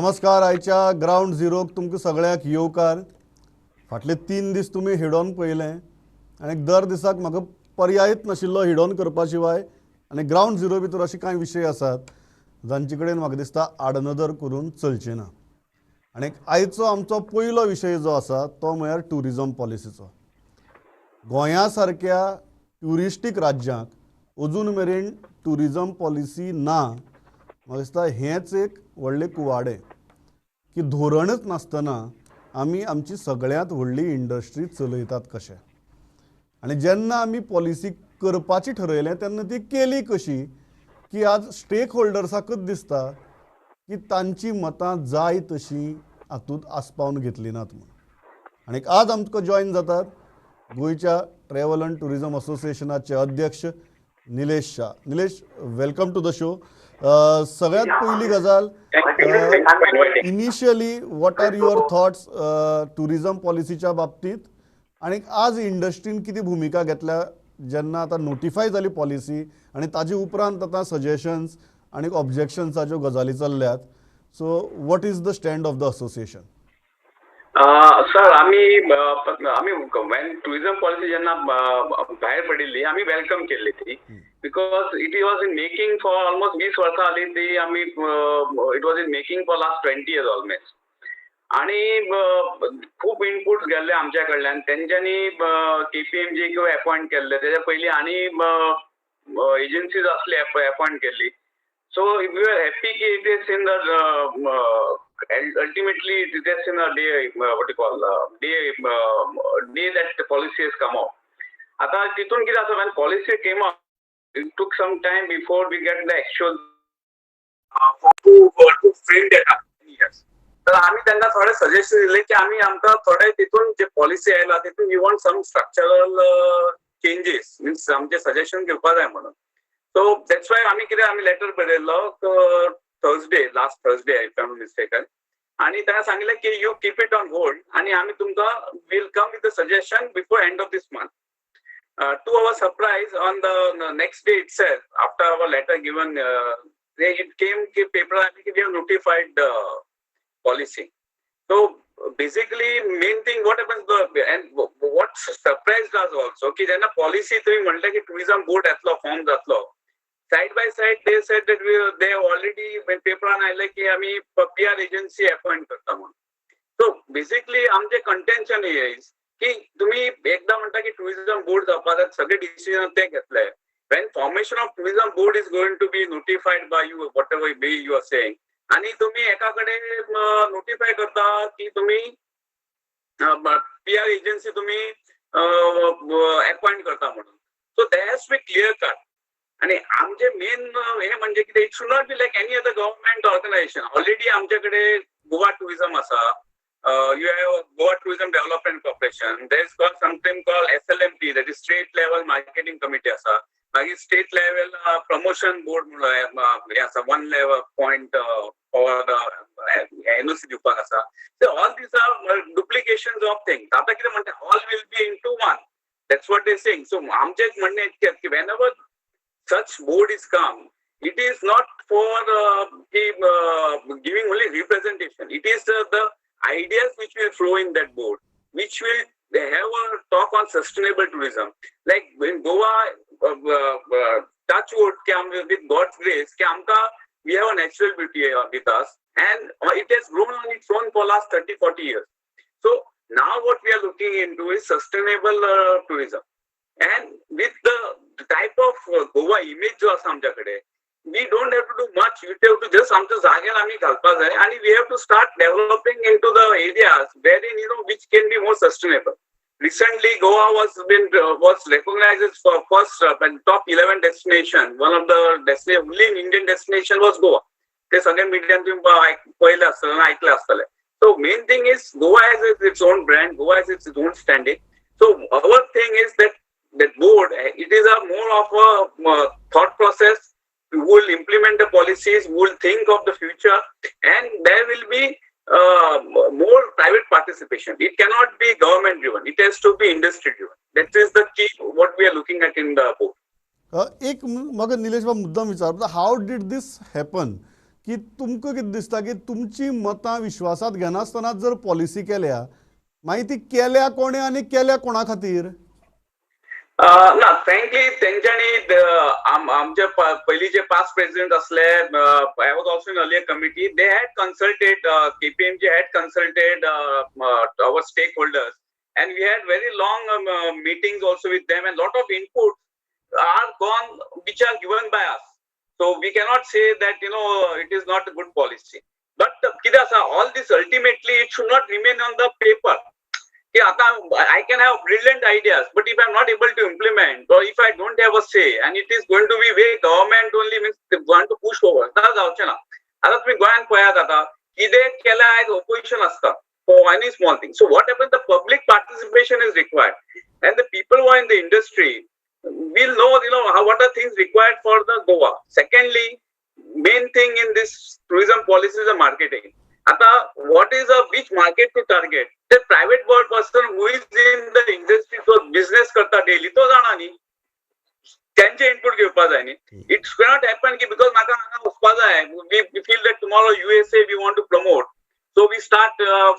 नमस्कार. आयच्या ग्रावंड झिरोक तुमकां सगळ्यांक येवकार. फाटले 3 दीस तुमी हेडॉन पळयलें आनी दर दिसाक म्हाका पर्यायच नाशिल्लो हेडॉन करपा शिवाय. आनी ग्रावंड झिरो भितर अशे कांय विशय आसात जांचे कडेन म्हाका दिसता आडनदर करून चलचें ना. आनी आयचो आमचो पयलो विशय जो आसा तो म्हळ्यार ट्युरिजम पॉलिसीचो. गोंया सारक्या ट्युरिस्टीक राज्यांक अजून मेरेन ट्युरिजम पॉलिसी ना. म्हाका दिसता हेंच एक व्हडलें कुवाडें की धोरणच नासतना आमी आमची सगळ्यांत व्हडली इंडस्ट्री चलयतात कशें. आनी जेन्ना आमी पॉलिसी करपाची ठरयलें तेन्ना ती केली कशी की आज स्टेक होल्डर्साकच दिसता की तांची मतां जाय तशीं हातूंत आस्पावन घेतली नात म्हूण. आनी आज आमकां जॉयन जातात गोंयच्या ट्रॅवल अँड ट्युरिजम असोसिएशनाचे अध्यक्ष Nilesh Shah. Nilesh, welcome to the show. सगळ्यात पयली गजाल, initially what are your thoughts tourism पॉलिसीच्या बाबतीत आनी आज इंडस्ट्रीन कितें भुमिका घेतल्या जेन्ना आतां नोटिफाय जाली पॉलिसी आनी ताजे उपरांत आतां सजेशन्स आनी ऑब्जेक्शन्साच्यो गजाली चल्ल्यात. So what is the stand of the association? Sir, आमी आमी when tourism policy जेन्ना भायर पडिल्ली आमी welcome केल्ली ती, because it was in making for almost 20 वर्सां जाली ती. आमी it was in making for last 20 years almost. आनी खूब इनपुट्स गेल्ले आमच्या कडल्यान. तेंच्यांनी केपीएमजी किंवा अपॉयंट केल्ले, तेच्या पयलीं आनी एजन्सीज आसले अपॉयंट केल्ली. सो we are happy की it is in the ultimately it is in a day, what you call, day that the policy has come out. आता तितून कितें आसा, when policy came out, it took some time before we get the actual to frame that up. Yes. तर आम्ही त्यांना थोडे suggestion दिले की आम्ही आमकां थोडे तितून जे पॉलिसी आयला तितून we want some structural changes, means आमचे सजेशन घेवपा जाय म्हणून. सो that's why आमी कितें, आमी लेटर बरयल्लो Thursday, last Thursday if I am mistaken, आणि त्यांना सांगितलं की you keep it on hold आणि आम्ही तुमकां will come with the suggestion before end of this month. To our surprise, on the next day itself, after our letter given, it came की paper आले की we have notified the policy. So basically, main thing what happens, the and what surprised us also की जेन्ना policy तुम्ही म्हटलं की tourism board येतलो, form जातलो, side by side they said that we they already पेपरान आयले की आमी पीआर एजन्सी अपॉइंट करता म्हणून. सो बेसिकली आमचे कंटेन्शन is की तुम्ही एकदा म्हणटा की टुरिझम बोर्ड जावपा जाय, सगळे डिसिजन ते घेतले. When formation of tourism board is going to be notified by you, whatever way you are saying, आणि तुम्ही एका कडेन नोटिफाय करता की तुम्ही पीआर एजन्सी तुम्ही अपॉइंट करता म्हणून. So that has be clear cut. आणि आमचे मेन हे म्हणजे कितें, it should not be like any other government organization. Already आमच्याकडे गोवा टुरिझम आसा, you have Goa Tourism Development Corporation, there is call something call SLMT, that is State Level Marketing Committee आसा. मागीर state level promotion board म्हणून हे आसा, one level point for NOC दिवपाक आसा. So all these are duplication of thing. आतां कितें म्हणटा, all will be into one, that's what they saying. So आमचें म्हणणें इतकेंच की whenever such board is come, it is not for giving only representation. It is the ideas which will flow in that board, which will they have a talk on sustainable tourism. Like in Goa, touch wood, की with God's grace, की आमकां we have a natural beauty with us, and it has grown on its own for last 30, 40 years. So now what we are looking into is sustainable tourism. And with the type of Goa image जो आसा आमच्याकडे, we don't have to do much. We have to just आमच्या जाग्यार आमी घालपा जाय आणि we have to start developing into the areas wherein which can be more sustainable. Recently, Goa was recognized as for first and top 11 destination. One of the destination, only Indian destination was Goa. ते सगळे मिडियान तुम्ही पळयलें आसतलें, आयकलें आसतलें. So main thing is Goa has its own brand, Goa has its own standing. So our thing is that that board, it is a more of a thought process. We will implement the policies, we will think of the future, and there will be more private participation. It cannot be government driven. It has to be industry driven. That is the key what we are looking at in the board. एक म्हाका निलेश बाब मुद्दाम विचारता, how did this happen की की तुमकां कितें दिसता की तुमची मतां विश्वासात घेनासतना जर पॉलिसी केल्या, मागीर ती केल्या कोणें आनी केल्या कोणा खातीर? ना, फ्रँकली तेंच्यांनी आमचे पयलींचे पास्ट प्रेसिडेंट असले, I was also in earlier committee, they had consulted, KPMG had consulted our stakeholders and we had very long meetings also with them, and lot of input are gone which are given by us. So we cannot say that it is not a good policy. But कितें आसा, all this ultimately it should not remain on the paper. की आता I can have brilliant ideas, but if I am not able to implement or if I don't have a say and it is going to be way government only, means want to push over, जावचें ना. आता तुम्ही गोंयांत पळयात, आतां कितें केलें, आयज ओपोजिशन आसता for any small thing. So what happens, the public participation is required and the people who are in the industry will know how, what are things required for the Goa. Secondly, main thing in this tourism policy is the marketing. आता what is a which market to target? The private world person who is in the industry, so business करता daily, तो जाणा न्ही, त्यांचे input घेवपा जाय न्ही. It cannot happen की because म्हाका हांगा वचपा जाय, we feel that tomorrow USA we want to promote, so we start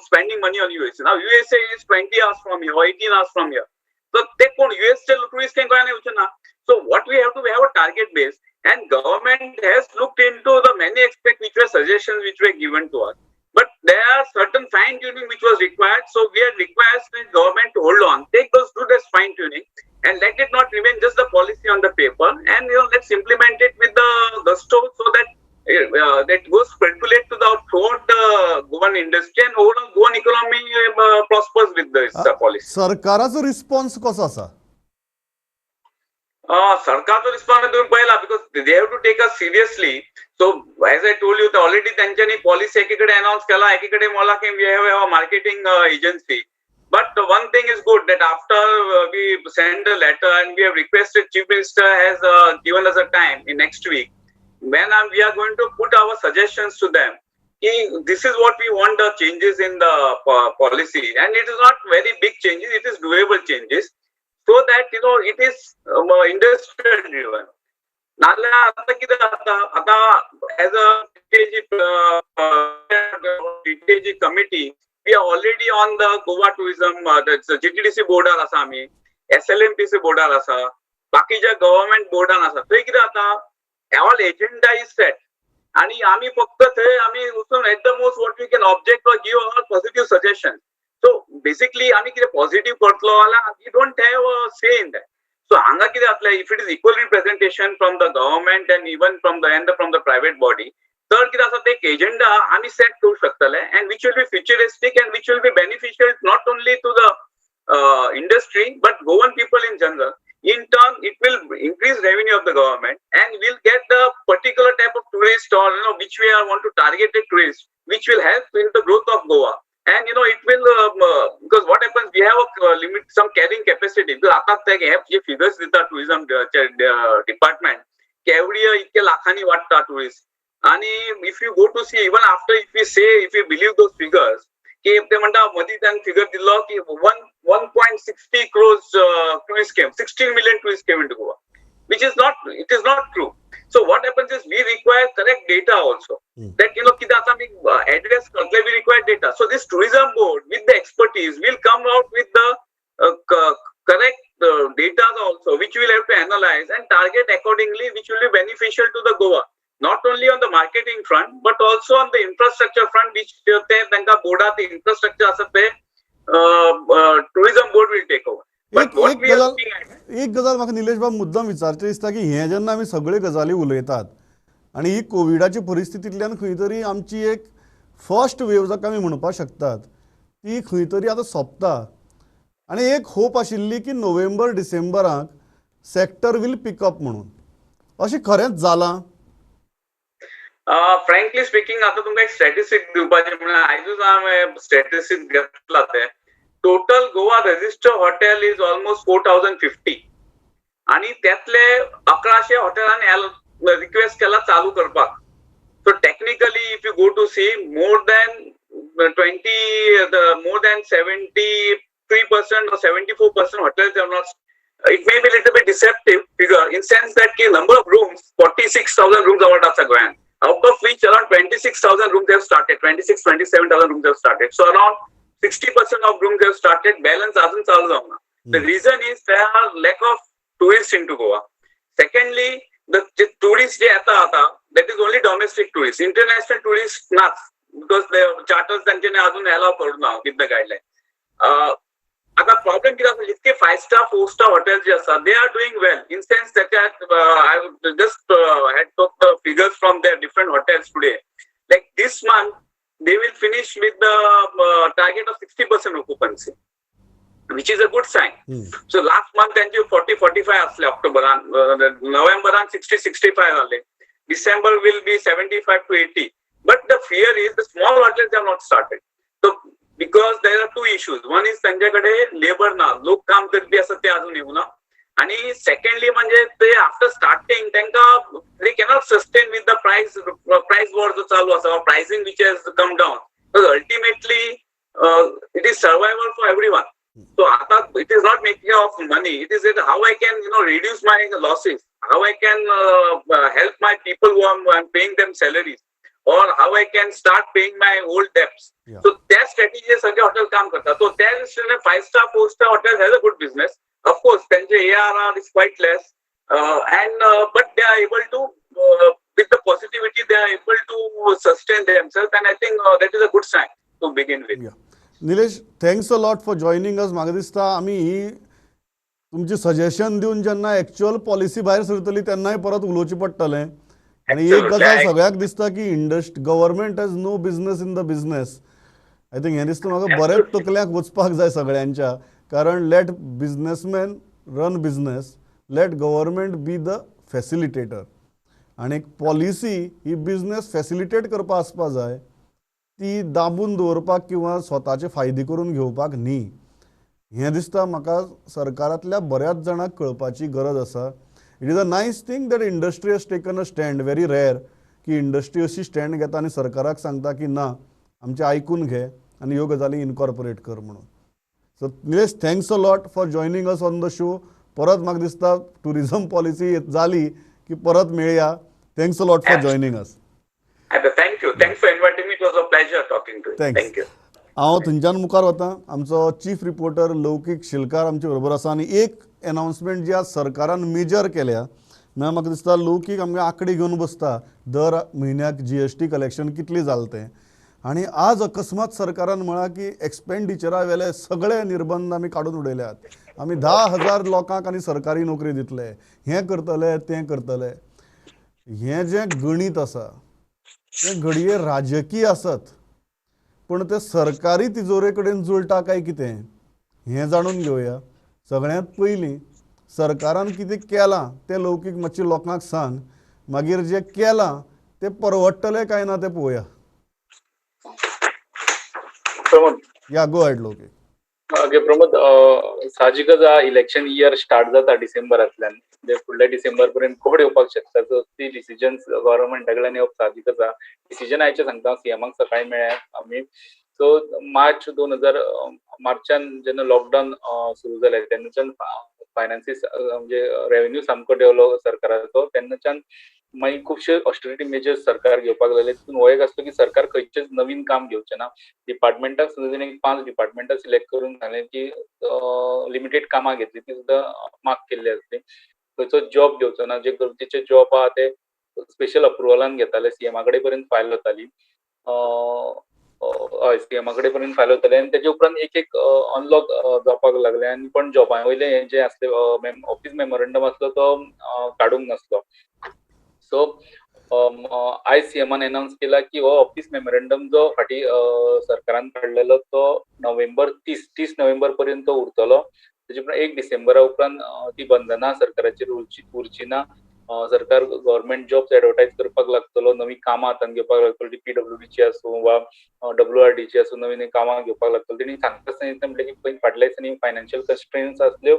spending money on USA. Now USA is 20 hours from here or 18 hours from here. So ते कोण US चे tourist काही गोंयांत येवचे ना. So what we have to, we have a target base and government has looked into the many aspects which were suggestions which were given to us. But there are certain fine tuning which was required. So we had requested the government to hold on, take those, do this fine tuning and let it not remain just the policy on the paper, and let's implement it with the gusto so that that goes percolate to the throughout the Goan industry and overall Goan economy prospers with this policy. सरकाराचो response कसो आसा? सरकारचो response तुम्ही पळयला, because they have to take us seriously. So as I told you, already तेंच्यांनी policy एकीकडे announce केला, एकीकडे म्हणला की we have a marketing agency. But one thing is good, that after we send a letter and we have requested, Chief Minister has given us a time in next week when we are going to put our suggestions to them. की this is what we want, the changes in the policy, and it is not very big changes, it is doable changes, so that it is industry driven. नाल्यार आता कितें जाता, आता as a DTAG committee, we are already on the Goa Tourism, GTDC बोर्डार आसा आमी, एसएलएमटीसी बोर्डार आसा, बाकीच्या government बोर्डान आसा. थंय कितें जाता, ऑल एजेंडा is set आणि आमी फक्त थंय आमी वचून at the most what we can object or give our positive suggestion. So basically आमी कितें पॉझिटिव्ह करतलो जाल्यार we don't have a say in that. So हांगा कितें जातलें, if it is equal representation from the government and even from the and from the private body, तर कितें आसा, ते एक एजेंडा आमी सेट करूं शकतले and which will be futuristic and which will be beneficial not only to the industry but Goan people in general. In turn, it will increase revenue of the government and we'll get the particular type of tourist or which we are want to target the tourist, which will help in the growth of Goa. And it will because what happens, we have a limit, some carrying capacity. Because आता ते हे जे figures दिता tourism department की every year इतके लाखांनी वाडटा tourist, आणि if you go to see, even after, if you say, if you believe those figures, की ते म्हणटा, मदीं तांणी फिगर दिल्लो की 1.60 crores tourist came, 16 million tourist came into Goa, which is not, it is not true. So what happens is we require correct data also. That कितें आतां आमी address करतले, we require data. So this tourism board with the expertise will come out with the correct data also, which we'll have to analyze and target accordingly, which will be beneficial to the Goa. Not only on the marketing front, but also on the infrastructure front, which ते तांकां बोर्डात infrastructure आसा ते tourism board will take over. But what we are looking at एक गजाल म्हाका निलेश बाब मुद्दम विचारचें दिसता की हें जेन्ना आमी सगळे गजाली उलयतात आनी ही कोविडाच्या परिस्थितींतल्यान खंय तरी आमची एक फर्स्ट वेव जाका आमी म्हणपाक शकतात ती खंय तरी आतां सोंपता आनी एक होप आशिल्ली की नोव्हेंबर डिसेंबराक सेक्टर will pickup म्हणून, अशें खरेंच जालां? फ्रँकली स्पिकींग, आता तुमकां एक स्टॅटिस्टीक दिवपाचें म्हणल्यार आयजूच हांवें स्टॅटिस्टीक घेतला, ते total Goa register hotel is almost 4050 आणि त्यातले 1100 हॉटेलांनी रिक्वेस्ट केला चालू करपाक. So technically, if you go to see, more than 20, more than 73% 74% hotels have not. It may be little bit deceptive figure in sense that की number of rooms, 46,000 rooms about आसा गोंयांत. Out of which around 26,000 rooms have started, 26-27,000 rooms have started. So around 60% of rooms have started, balance अजून चालू जावंक ना. The reason is there are lack of tourists into Goa. Secondly, the tourists जे येता आता, that is only domestic tourists, international tourists नाच, because the charters तांच्यानी अजून allow करूंक ना with the guideline. आता प्रॉब्लेम कितें आसा, जितके 5 star 4 star hotel जे आसा, they are doing well in sense that I just had took the figures from their different hotels today. Like this month they will finish with the target of 60% occupancy, which is a good sign. So last month त्यांचे 40-45 असले ऑक्टोबरान, नोव्हेंबरान 60-65 जाले, December will be 75 to 80. But the fear is the small hotels have not started. So because there are two issues. One is त्यांच्याकडे labour ना, लोक काम करपी आसा ते अजून येवना, आणि सेकंडली म्हणजे ते आफ्टर स्टार्टिंग तांकां they cannot sustain with the price war जो चालू आसा, pricing which has come down. Ultimately it is survival for everyone. So आता it is not making of money, it is how I can reduce my losses, how I can help my people who are paying them salaries, or how I can start paying my old debts. So त्या strategy सगळे hotel काम करतात. So त्या दृष्टीने 5 star 4 star hotel has a good business. Of course त्यांचे ARR is quite less, and but they are able to with the positivity they are able to sustain themselves, and I think that is a good sign to begin with. Nilesh, thanks a lot for joining us. म्हाका दिसता आमी ही तुमची suggestion दिवन जेन्ना actual policy भायर सरतली तेन्नाय परत उलोवचें पडटलें. आनी एक गजाल सगळ्याक दिसता की government has no business in the business. I think हें दिसता म्हाका बरेंच तकल्यांक वचपाक जाय सगळ्यांच्या, कारण let businessman run business, let government be the facilitator. आनी एक पॉलिसी ही बिजनेस फॅसिलिटेट करपा आसपा जाय, ती दाबून दवरपाक किंवा स्वताचे फायदे करून घेवपाक न्ही. हें दिसता म्हाका सरकारांतल्या बऱ्याच जाणांक कळपाची गरज आसा. It is a nice thing that industry has taken a stand. Very rare की इंडस्ट्री अशी स्टँड घेता आनी सरकाराक सांगता की ना, आमचें आयकून घे आनी ह्यो गजाली इनकॉर्पोरेट कर म्हणून. So Nilesh, thanks a lot for joining us on the show. परत म्हाका दिसता ट्युरिजम पॉलिसी जाली की परत मेळया. Thanks a lot for joining us. Thank you. Thanks for inviting me. It was a pleasure talking to you. Thank you. हांव थंयच्यान मुखार वता. आमचो चीफ रिपोर्टर लौकीक शिलकार आमचे बरोबर आसा आनी एक एनावन्समेंट जी आज सरकारान मेजर केल्या, म्हळ्यार म्हाका दिसता लौकीक आमगे आंकडे घेवन बसता दर म्हयन्याक GST collection कितली जालें तें, आनी आज अकस्मात सरकारान म्हळां की एक्सपेंडिचरा वेले सगळे निर्बंध आमी काडून उडयल्यात, आमी 10,000 लोकांक आनी सरकारी नोकरी दितले, हें करतले तें करतले. हें जें गणीत आसा तें घडये राजकीय आसत, पूण तें सरकारी तिजोरे कडेन जुळटा काय कितें हें जाणून घेवया. सगळ्यांत पयलीं सरकारान कितें केलां तें लौकीक मातशें लोकांक सांग, मागीर जें केलां तें परवडटलें काय ना तें पळोवया. प्रमोद, या गो अहेड लौकीक. ओके प्रमोद, साहजिकच इलेक्शन इयर स्टार्ट जाता डिसेंबरांतल्यान, म्हणजे फुडल्या डिसेंबर पर्यंत कोड येवपाक शकता. सो ती डिसिजन्स गव्हर्मेंटा कडल्यान येवप साहजिकच आसा. डिसिजन आयचे सांगता, सीएमाक सकाळी मेळ्ळ्या आमी. सो मार्च 2000 मार्चान जेन्ना लॉकडावन सुरू जालें तेन्नाच्यान फायनान्सीस म्हणजे रेवेन्यू सामको देंवलो सरकाराचो. तेन्नाच्यान मागीर खुबशे ऑस्टेरिटी मेजर्स सरकार घेवपाक लागले. तितून हो एक आसलो की सरकार खंयचेच नवीन काम घेवचें ना. डिपार्टमेंटाक सुद्दां तेणी 5 डिपार्टमेंटां सिलेक्ट करून सांगलें की लिमिटेड कामां घेतली, ती सुद्दां माफ केल्ली आसली. खंयचो जॉब घेवचो ना, जे गरजेचे जॉब आहा ते स्पेशल अप्रुवलान घेताले, सीएमा कडेन पर्यंत फायल वताली, हय सीएमा कडेन पर्यंत फायल वताले. आनी तेजे उपरांत एक एक अनलॉक जावपाक लागले. आनी पण जॉबा वयले हे जे आसले ऑफिस मेमोरंडम आसलो तो काडूंक नासलो. सो आयज सीएमान अनावन्स केला की हो ऑफिस मेमोरंडम जो फाटीं सरकारान काडलेलो तो नोव्हेंबर 30 नोव्हेंबर पर्यंत उरतलो. तेजे उपरांत 1 डिसेंबरा उपरांत ती बंधनां सरकाराचेर उरची ना. सरकार गव्हर्मेंट जॉब्स एडवर्टायज करपाक लागतलो, नवी कामां हातान घेवपाक लागतलो, PWDची आसूं वा WRDची आसूं, नवी नवी कामां घेवपाक लागतलो. तेणी सांगता आसतना म्हटलें की फाटल्या दिसांनी फायनान्शियल कन्स्ट्रेन्स आसल्यो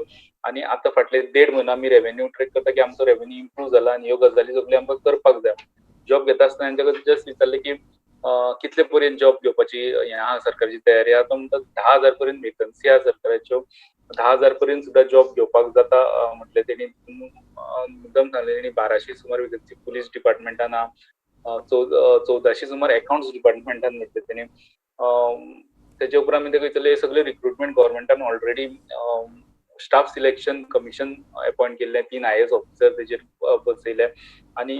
आनी आतां फाटले 1.5 म्हयनो आमी रेवेन्यू ट्रॅक करता की आमचो रेवेन्यू इम्प्रूव जाला आनी ह्यो गजाली सगल्यो आमकां करपाक जाय. जॉब घेता आसतना तेंच्या कडेन जस्ट विचारलें की कितले पर्यंत जॉब घेवपाची हें आहा सरकारची तयारी. आतां म्हणटा 10,000 पर्यंत वेकन्सी आहा सरकाराच्यो, 10,000 पर्यंत सुद्दां जॉब घेवपाक जाता म्हटलें तेणी. मुद्दम सांगलें तेणी 1200 सुमार वेकन्सी पुलीस डिपार्टमेंटान आहा, 1400 सुमार अकाउंट्स डिपार्टमेंटान घेतले तेणी. तेजे उपरांत आमी ताका विचारलें, सगळे recruitment गव्हर्मेंटान already staff selection commission appoint केल्ले, 3 IAS officer तेजेर बसयले आनी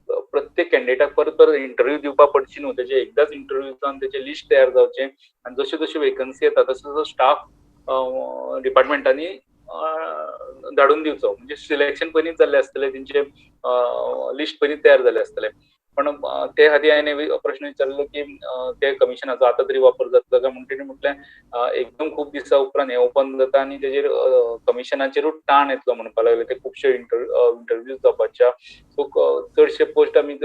प्रत्येक कॅन्डिडेटाक परत परत इंटरव्यू दिवपाक पडची न्हू, तेजे एकदाच इंटरव्यू जावन तेचे लिस्ट तयार जावचें आनी जश्यो जश्यो वेकन्सी येता तसो तसो स्टाफ डिपार्टमेंटांनी धाडून दिवचो. म्हणजे सिलेक्शन पयलींच जाल्लें आसतलें, तेंचे लिस्ट पयलींच तयार जालें आसतलें. पण ते खातीर हांवें प्रश्न विचारलो की ते कमिशनाचो आतां तरी वापर जातलो काय म्हूण. तेणी म्हटलें एकदम खूब दिसां उपरांत हें ओपन जाता आनी तेजेर कमिशनाचेरूच ताण येतलो म्हणपाक लागले. ते खुबशे इंटरव्यूज जावपाच्या, सो चडशे पोस्ट आमी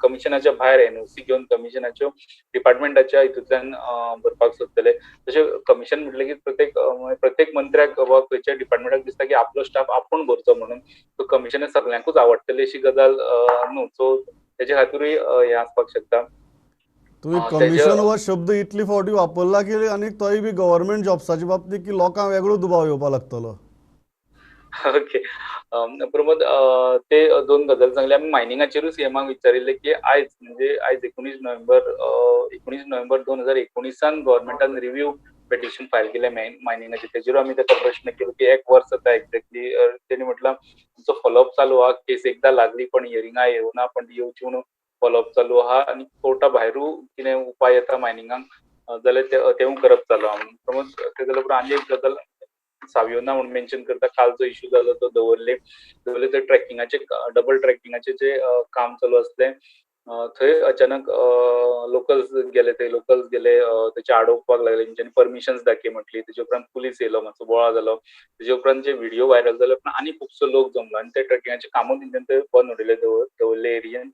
कमिशनाच्या भायर NOC घेवन कमिशनाच्यो डिपार्टमेंटाच्या हितूंतल्यान भरपाक सोदतले. तशें कमिशन म्हटलें की प्रत्येक मंत्र्याक वा खंयच्या डिपार्टमेंटाक दिसता की आपलो स्टाफ आपूण भरचो म्हणून, सो कमिशन सगल्यांकूच आवडटलें अशी गजाल न्हू, सो तेजे खातीरूय हें आसपाक शकता. तुमी कमिशन हो शब्द इतली फावटी वापरला की आनी तोय बी गव्हर्मेंट जॉब्साच्या बाबतींत की लोकांक वेगळो दुबाव येवपाक लागतलो. ओके प्रमोद, ते दोन गजाल सांगले. आमी मायनिंगाचेरूय सीएमाक विचारिल्लें की आयज म्हणजे आयज 19 नोव्हेंबर 2019 गव्हर्मेंटान रिव्यू पिटिशन फायल केलें मायनिंगाचेर. तेजेरूय आमी ताका प्रश्न केलो की एक वर्स जाता एक्झॅक्टली. तेणी म्हटलां तुमचो फॉलोअप चालू आहा, केस एकदां लागली पण हियरिंगा येवना, पण येवची म्हणून फॉलोअप चालू आहा आनी कोर्टा भायरूय कितें उपाय येता मायनिंगाक जाल्यार तेवूय करप चालू आहा म्हणून. प्रमोद, ते जाल्या उपरांत आनी एक गजाल सावियोना म्हणून मेन्शन करता, काल जो इश्यू जालो तो दवरले थंय ट्रॅकिंगाचे डबल ट्रॅकिंगाचे जे काम चालू आसलें थंय अचानक लोकल्स गेले, थंय लोकल्स गेले तेचे आडोवपाक लागले, तेंच्यांनी परमिशन्स दाखय म्हटली. तेजे उपरांत पुलीस येयलो, मातसो बोळा जालो. तेजे उपरांत जे व्हिडिओ व्हायरल जाले उपरांत आनी खुबसो लोक जमलो आनी ते ट्रॅकिंगाचे कामूय तेंच्यांनी थंय बंद उडयले. दवरले एरियेन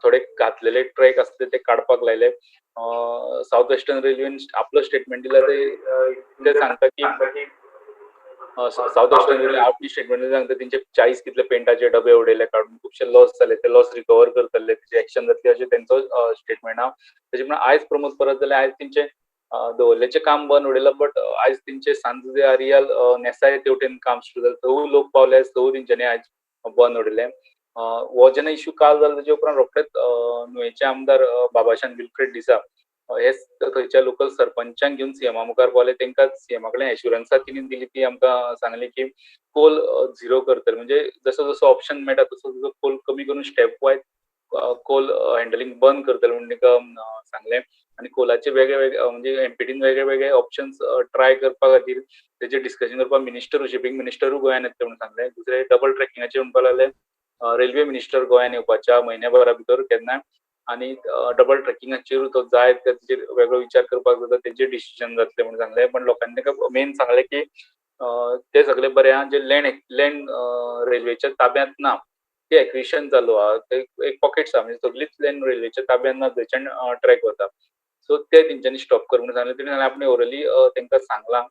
थोडे घातलेले ट्रॅक आसले ते काडपाक लायले. सावथ वेस्टर्न रेल्वेन आपलो स्टेटमेंट दिला, ते सांगता की सावथ वेस्टर्न रेल्वे आपली स्टेटमेंट सांगता तेंचे 40 कितले पेंटाचे डबे उडयले काडून, खुबशे लॉस जाले, ते लॉस रिकवर करतले, तेजे एक्शन जातले अशें तेंचो स्टेटमेंट आहा. तेजे प्रमाणे आयज प्रमोद परत जाल्यार आयज तेंचे दवरल्याचें काम बंद उडयलां, बट आयज तेंचे सांजे आरियाल नेसाय तेवटेन काम सुरू जालें, थंय लोक पावले, थंय तेंच्यांनी आयज बंद उडयलें. हो जेन्ना इश्यू काल जालो तेजे उपरांत रोखडेच नुवेंचे आमदार बाबाशान विल्फ्रेड डिसा हे थंयच्या लोकल सरपंचांक घेवन सीएमा मुखार पावले. तांकां सीएमा कडेन एश्युरन्सा कितें दिली ती आमकां सांगली की कोल झिरो करतले, म्हणजे जसो जसो ऑप्शन मेळटा तसो तसो कोल कमी करून स्टेप वायज कोल हँडलिंग बंद करतले म्हणून तांकां सांगलें. आनी कोलाचे वेगळे वेगळे म्हणजे एमपीटीन वेगळे वेगळे ऑप्शन्स ट्राय करपा खातीर तेजेर डिस्कशन करपाक मिनिस्टरूय, शिपींग मिनिस्टरूय गोंयान येतले म्हणून सांगलें. दुसरें डबल ट्रॅकिंगाचेर म्हणपाक लागले रेल्वे मिनिस्टर गोंयान येवपाच्या म्हयन्या भरा भितर केन्नाय, आनी डबल ट्रॅकिंगाचेर तो जाय तेजेर वेगळो विचार करपाक जाता, तेजेर डिसिजन जातलें म्हणून सांगलें. पण लोकांनी ताका मेन सांगलें की ते सगळे बरें आहा, जे लँड रेल्वेच्या ताब्यांत ना ते एक्विशन चालू आहा, ते एक पॉकेट्स आहा, म्हणजे सगळीच लँड रेल्वेच्या ताब्यांत ना थंयच्यान ट्रॅक वता, सो ते तेंच्यांनी स्टॉप कर म्हणून सांगलें. तेणी सांगलें आपणें ओरली तांकां सांगलां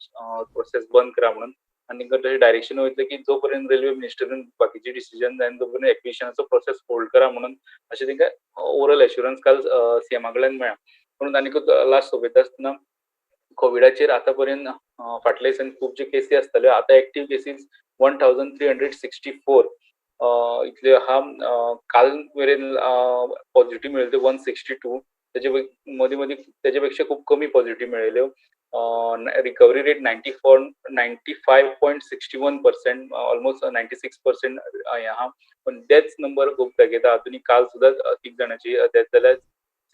प्रोसेस बंद करा म्हणून, आनी तांकां तशें डायरेक्शन वयतलें की जो पर्यंत रेल्वे मिनिस्टरीन बाकीचे डिसिजन जायना तो पर्यंत एक्विशनाचो प्रोसेस होल्ड करा म्हणून, अशें तांकां ओरल एश्युरन्स काल सीएमा कडल्यान मेळ्ळा. म्हणून आनीक लास्ट सोंपयता आसतना कोविडाचेर आतां पर्यंत फाटल्या दिसांनी खूब ज्यो केसी आसताल्यो, आतां एक्टीव केसीस 1364 इतल्यो आहा. काल मेरेन पॉझिटिव्ह मेळ्ळ्यो त्यो 162, तेजे मदीं मदीं तेजे पेक्षा खूब कमी पॉझिटिव्ह मेळिल्ल्यो. Recovery rate 95.61%, almost 96% हें आहा. पण डेथ्स नंबर खूब दाखयता, आजून काल सुद्दां 3 जाणांची डेथ जाल्या,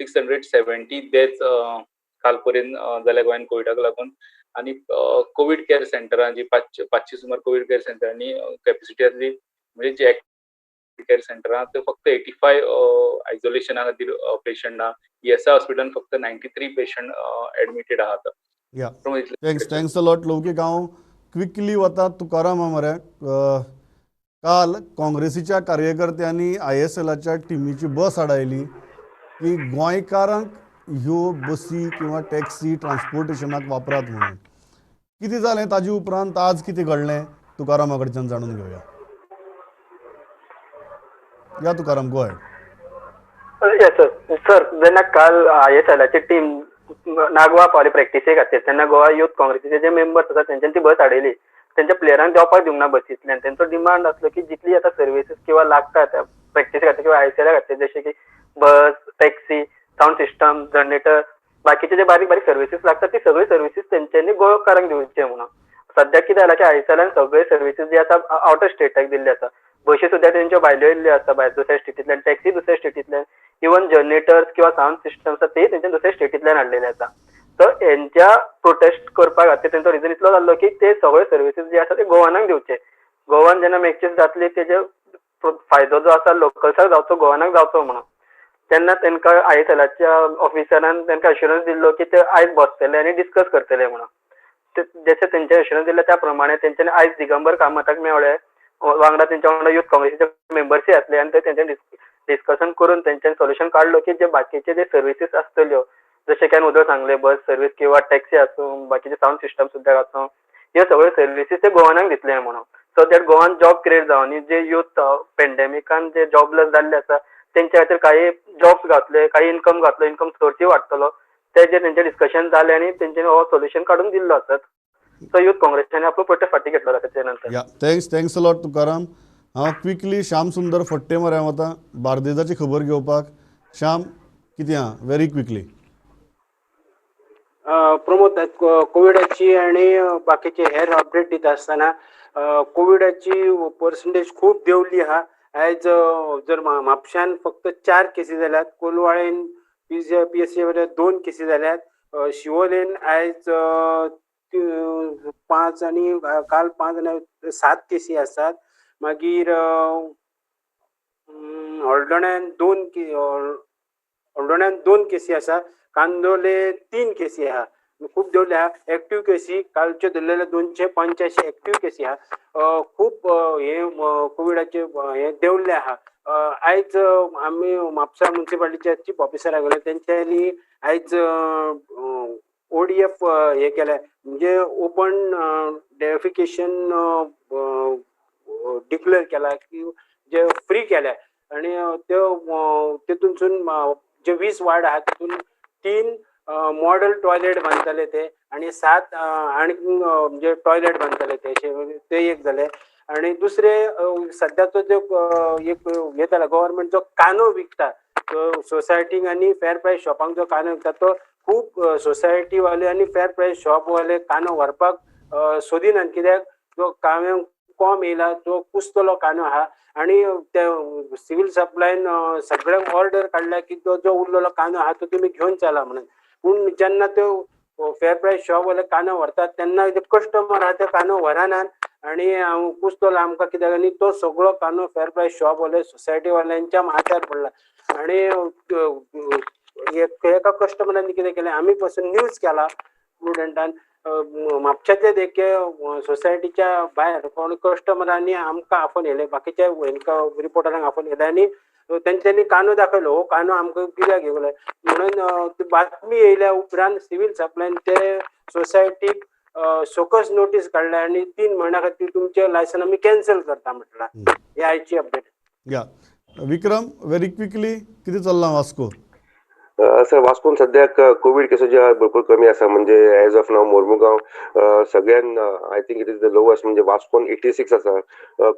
670 डेथ्स काल पर्यंत जाल्या गोंयान कोविडाक लागून. आनी कोवीड केअर सेंटरां जी 500 सुमार कोवीड केअर सेंटरांनी कॅपॅसिटी आसली, म्हणजे जे केअर सेंटरां ते फक्त 85 आयसोलेशना खातीर पेशंट आहा. ESI हॉस्पिटलान फक्त 93 पेशंट एडमिटेड आहात. या, thanks a lot लौकीक. हांव क्विकली वता तुकाराम मरे. काल काँग्रेसीच्या कार्यकर्त्यांनी ISLच्या टिमीची बस आडायली की गोंयकारांक ह्यो बसी किंवा टॅक्सी ट्रान्सपोर्टेशनाक वापरात म्हणून. कितें जालें ताजे उपरांत आज कितें घडलें तुकारामा कडच्यान जाणून घेवया. या Tukaram, go ahead. Yes sir, जेन्ना काल ISLची टीम नागवा पावली प्रॅक्टिसे खातीर तेन्ना गोवा युथ काँग्रेसीचे जे मेंबर्स आसा तेंच्यांनी ती बस आडयली. तेंच्या प्लेयरांक देंवपाक दिवंक ना बसींतल्यान. तेंचो डिमांड आसलो की जितली आतां सर्विसीस किंवा लागता त्या प्रॅक्टिसे खातीर किंवा ISL खातीर, जशें की Bus, taxi, sound system, generator, बाकीचे जे बारीक बारीक सर्विसीस लागतात ती सगळी सर्विसीस तेंच्यांनी गोंयकारांक दिवचे म्हणून. सद्याक कितें जालां की आयएसएलान सगळे सर्विसीस जे आसा आवट ऑफ स्टेटाक दिल्ले आसा. बशी सुद्दां तेंच्यो भायल्यो येयल्ल्यो आसा, भायर दुसऱ्या स्टेटींतल्यान, टॅक्सी दुसऱ्या स्टेटींतल्यान, इवन जनरेटर्स किंवा सावंड सिस्टम आसा ते तेंच्या दुसऱ्या स्टेटींतल्यान हाडलेले आसा. सो हेंच्या प्रोटेस्ट करपा खातीर तेंचो रिजन इतलो जाल्लो की ते सगळे सर्विसीस जे आसा ते गोवानाक दिवचे. गोवान जेन्ना मॅचीस जातली तेजे फायदो जो आसा लोकल्साक जावचो, गोवानाक जावचो म्हणून. तेन्ना तेंकां आयएसएलाच्या ऑफिसरान तेंकां अश्युरन्स दिल्लो की ते आयज बसतले आनी डिस्कस करतले म्हणून. जशें तेंचे अश्युरन्स दिल्लें त्या प्रमाणे तेंच्यांनी आयज दिगंबर कामताक मेवळे, वांगडा तेंच्या वांगडा युथ काँग्रेसीचे मेंबर्सूय आसले आनी ते तेंच्यांनी डिस्कशन करून तेंच्यांनी सोल्युशन काडलो की जे बाकीचे जे सर्विसीस आसतल्यो, जशें की हांवें उदक सांगलें, बस सर्वीस किंवा टॅक्सी आसूं, बाकीचे सावंड सिस्टम सुद्दां आसूं, ह्यो सगळ्यो सर्विसीस ते गोवानाक दितले म्हणून. So that Goan job create जावं आनी जे युथ पेंडेमिकान जे जॉबलेस जाल्ले आसा तेंच्या खातीर काही जॉब्स घातले, काही इन्कम घातलो, इन्कम सोर्सूय वाडटलो. तेजेर तेंचें डिस्कशन जालें आनी तेंच्यांनी हो सोल्युशन काडून दिल्लो आसा. सो युथ काँग्रेसांनी आपलो प्रोटेस्ट फाटीं घेतलो तेचे नंतर. या, thanks, thanks a lot Tukaram. हांव क्विकली श्याम सुंदर फट्टे मऱ्या वता बार्देजाची खबर घेवपाक. श्याम, कितें आहा व्हेरी क्विकली? प्रमोद, कोविडाची आनी बाकीचे हेर अपडेट दिता आसतना कोविडाची पर्संटेज खूब देंवली आहा. आयज जर म्हापश्यान फक्त 4 केसी जाल्यात, कोलवाळेन पीएससी वयल्या 2 केसी जाल्यात, शिवोलेन आयज 5 आनी काल 5 आनी 7 केसी आसात. मागीर हळदोण्यान 2 केसी आसा, कांदोले 3 केसी आहा. खूब देंवले आहा. एक्टीव केसी कालच्यो धरलेले 285 एक्टीव केसी आहा. खूब हे कोविडाचे हे देंवले आहा. आयज आमी म्हापसा मुन्सिपालिटीच्या चीफ ऑफिसरा गेले, तेंच्यांनी आयज ओडीएफ हे केले, म्हणजे ओपन डेफिकेशन डिक्लेअर केला की जे फ्री केले. आनी त्यो तेतूनसून जे 20 वार्ड आहा तितून 3 मॉडल टॉयलेट बांदतले ते आनी 7 आनी म्हणजे टॉयलेट बांदतले ते, ते एक जाले. आनी दुसरे सद्याचो जो एक हे जाला, गव्हर्मेंट जो कांदो विकता सोसायटीक आनी फेर प्रायस शॉपांक जो कांदो विकता तो खूब सोसायटीवाले आनी फेर प्रायस शॉपवाले कांदो व्हरपाक सोदिनात, कित्याक जो कांद्याक कोम येयला तो कुसतलो कांदो आहा. आनी ते सिवील सप्लायन सगळ्यांक ऑर्डर काडल्या की तो जो उरलेलो कांदो आहा तो तुमी घेवन चला म्हणून. पूण जेन्ना त्यो फेर प्रायस शॉपवाले कांदो व्हरतात तेन्ना जे कस्टमर आहा ते कांदो व्हरनात आनी कुसतलो आमकां कित्याक, आनी तो सगळो कांदो फेर प्रायस शॉपवाले सोसायटीवाल्यांच्या माथ्यार पडला. आनी एका कस्टमरान कितें केलें, आमी पासून न्यूज केला प्रुडंटान म्हापशाचे एके सोसायटीच्या भायर कोण कस्टमरांनी आमकां आफोवन येयले, बाकीच्या हेंकां रिपोर्टरांक आफोवन येयले आनी तेंच्यांनी कांदो दाखयलो, हो कांदो आमकां कित्याक घेवले म्हणून. ती बातमी येयल्या उपरांत सिवील सप्लायन ते सोसायटीक शोकस नोटीस काडल्या आनी 3 म्हयन्या खातीर तुमचें लायसन आमी कॅन्सल करता म्हटलां. ही आयची अपडेट. या विक्रम, व्हेरी क्विकली कितें चल्लां वास्को? सर, वास्कोन सद्याक कोवीड केसीस जे भरपूर कमी आसा, म्हणजे एज ऑफ नाव मोर्मुगांव सगळ्यान I think it is the lowest, म्हणजे वास्कोन 86 आसा,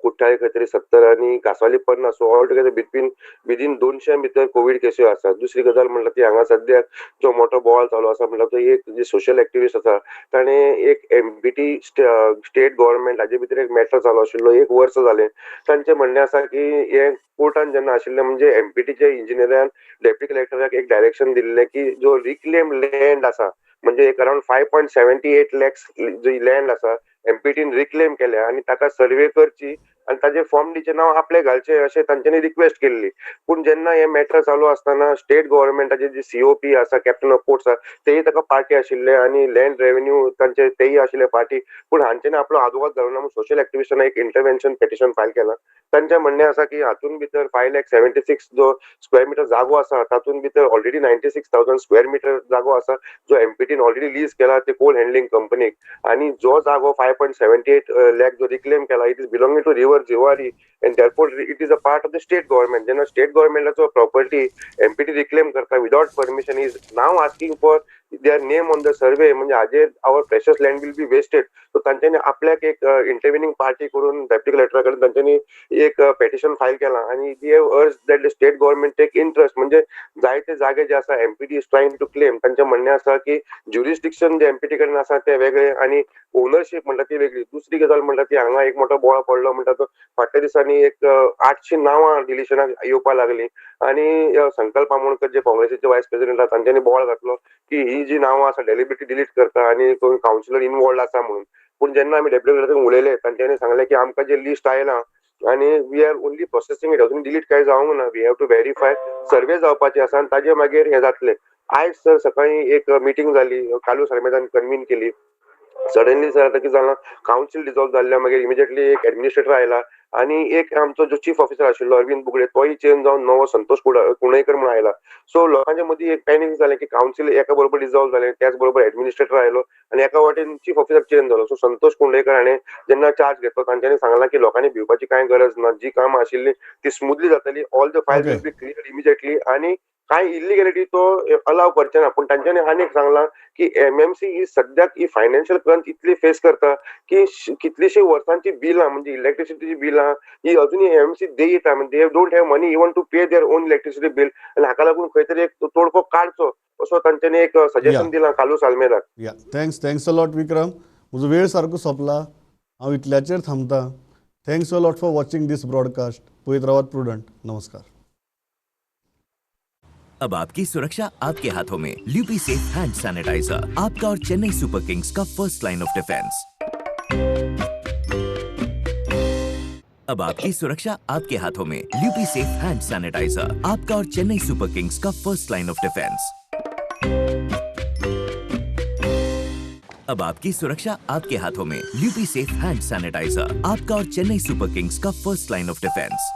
कुठ्ठाळे खंय तरी 70 आनी Cansaulim 50, so all together between within 200 भितर कोवीड केसी आसा. दुसरी गजाल म्हणल्यार ती हांगा सद्याक जो मोठो बोवाळ चालू आसा म्हणल्यार तो एक जे सोशल एक्टिविस्ट आसा ताणें एक एमपीटी स्टेट गव्हर्मेंट हाजे भितर एक मॅटर चालू आशिल्लो, 1 वर्स जालें. तांचें म्हणणें आसा की हें कोर्टान जेन्ना आशिल्लें म्हणजे एमपीटीच्या इंजिनियरान डेप्युटी कलेक्टराक एक डायरेक्शन दिल्लें की जो रिक्लेम लँड आसा म्हणजे एक अरावंड 5.78 लॅक्स जी लँड आसा एमपीटीन रिक्लेम केल्या आनी ताका सर्वे करची आनी ताजे फॉर्म डीचें नांव आपलें घालचें अशें तांच्यांनी रिक्वेस्ट केल्ली. पूण जेन्ना हें मॅटर चालू आसतना स्टेट गव्हर्मेंटाचे जे सीओपी आसा, कॅप्टन ऑफ पोर्ट्स आसा, तेय ताका पार्टी आशिल्ले आनी लँड रेव्हेन्यू तांचे तेय आशिल्ले पार्टी. पूण हांच्यांनी आपलो आदवोगाद घालून म्हणून सोशल एक्टिविस्टान एक इंटरव्हेन्शन पेटिशन फायल केलां. तांचें म्हणणें आसा की हातूंत भितर 5,76,000 जो स्क्वेअर मिटर जागो आसा तातूंत भितर ऑलरेडी 96,000 स्क्वेअर मिटर जागो आसा जो एमपीटीन ऑलरेडी लीज केला ते कोल हँडलिंग कंपनीक, आनी जो जागो 5.78 लॅक जो रिक्लेम केला it is belonging to river Zuari and therefore it is a part of the state government. जेन्ना स्टेट गव्हर्मेंटाचो प्रॉपर्टी एमपीटी रिक्लेम करता without permission is now asking for their name on the survey म्हणजे हाजेर our precious land will be wasted. So तांच्यांनी आपल्याक एक इंटरव्हिनिंग party करून deputy कलेक्टरा कडेन तांच्यांनी एक पेटिशन फायल केलां आनी they have urge that the state government take interest. म्हणजे जायते जागे जे आसा MPT is trying to claim. तांचें म्हणणें आसा की ज्युरिस्डिक्शन जे एमपीटी कडेन आसा तें वेगळें आनी ओनरशीप म्हणटा ती वेगळी. दुसरी गजाल म्हणटा ती हांगा एक मोठो बोळो पडलो म्हणटा तो फाटल्या दिसांनी एक 800 नांवां डिलिशनाक येवपाक लागली आनी संकल्प आमोणकर जे काँग्रेसीचे वायस प्रेसिडेंट आसा तांच्यांनी बोवाळ घातलो की ही जी नांवां आसा डेलिबरेटली डिलीट करता आनी कोण कावन्सिलर इनवॉल्ड आसा म्हणून. पूण जेन्ना आमी डेप्युटी कलेक्टर उलयले तांच्यांनी सांगलें की आमकां जे लिस्ट आयलां आनी we are only processing it, अजून डिलीट कांय जावंक ना, we have to verify, survey जावपाची आसा आनी ताजे मागीर हें जातलें. आयज सर सकाळीं एक मिटींग जाली, कार्लूस आल्मेदान कन्वीन केली. सडनली सर आतां कितें जालां, कावन्सील डिजॉल्व जाल्ल्या मागीर इमिजिएटली एक एडमिनिस्ट्रेटर आयला आनी एक आमचो जो चीफ ऑफिसर आशिल्लो अरविंद बुगडे तोय चेंज जावन नवो संतोष कुणेकर म्हणून आयला. सो लोकांच्या मदीं एक पॅनीक जालें की कावन्सील एका बरोबर डिजॉल्व जालें, त्याच बरोबर एडमिनिस्ट्रेटर आयलो आनी एका वाटेन चीफ ऑफिसर चेंज जालो. सो संतोष कुंडेकर हाणें जेन्ना चार्ज घेतलो तांच्यांनी सांगलां की लोकांनी भिवपाची कांय गरज ना, जी कामां आशिल्लीं ती स्मुथली जातली, all the files will be clear immediately आनी कांय इलिगॅलिटी तो अलाव करचे ना. पूण तांच्यांनी आनीक सांगलां की एमएमसी ही सद्याक ही फायनान्शियल क्रंच इतली फेस करता की कितलीशीं वर्सांची बिलां म्हणजे इलेक्ट्रिसिटीची बिलां ही अजुनूय एमएमसी देयता, म्हणजे they don't have money even to pay their own electricity bill आनी हाका लागून खंय तरी एक तोडको काडचो असो तांच्यांनी एक सजेशन दिलां कार्लूस आल्मेदाक. या thanks, thanks a lot Vikram. म्हजो वेळ सारको सोंपला, हांव इतल्याचेर थांबता. Thanks a lot for watching this broadcast. पळयत रावात प्रुडंट. नमस्कार. अब आपकी सुरक्षा आपके हाथों में। ल्यूपी सेफ हैंड सैनिटाइजर आपका और चेन्नई सुपर किंग्स का फर्स्ट लाइन ऑफ डिफेंस। अब आपकी सुरक्षा आपके हाथों में। ल्यूपी सेफ हैंड सैनिटाइजर आपका और चेन्नई सुपर किंग्स का फर्स्ट लाइन ऑफ डिफेंस। अब आपकी सुरक्षा आपके हाथों में। ल्यूपी सेफ हैंड सैनिटाइजर आपका और चेन्नई सुपर किंग्स का फर्स्ट लाइन ऑफ डिफेंस।